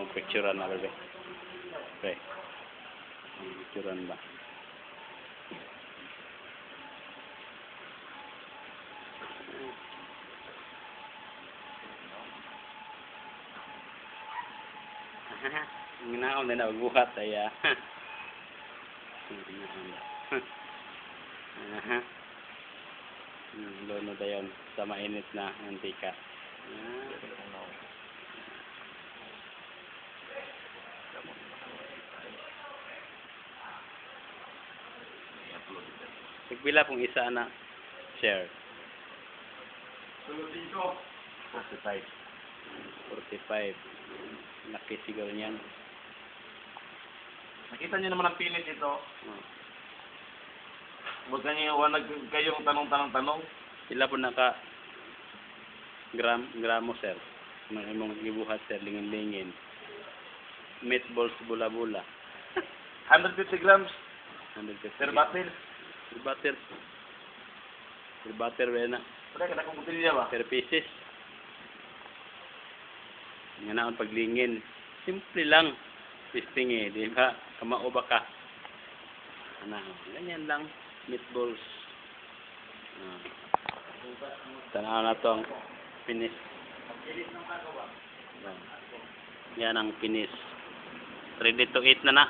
Yung picturean na, bebe. Pre. Ang picturean ba? Nginaon na na buhat ay ah. Nginaon na. Aha. Luno dayon sa mainit na mantika. Ah. Pagpila kung isa na share? Sunod dito. 45. 45. Laki siguro niyan. Nakita niyo naman ang pinis ito. Oh. Huwag kayo, wag kayong tanong-tanong-tanong. Sila po naka gramo, sir. Mga imong gibuhat, sir, lingin-lingin. Meatballs bula-bula. 150 grams 150 per bottle. Per butter. Per butter ba na? Wala ka na kung botelya ba? Per pieces. Nga na ang paglingin. Simple lang. Testing eh, di ba? Kamao ba ka? Ano, ganyan lang. Meatballs. Ah. Tanaw na to ang finish. Yan. Yan ang finish. Ready to eat na na.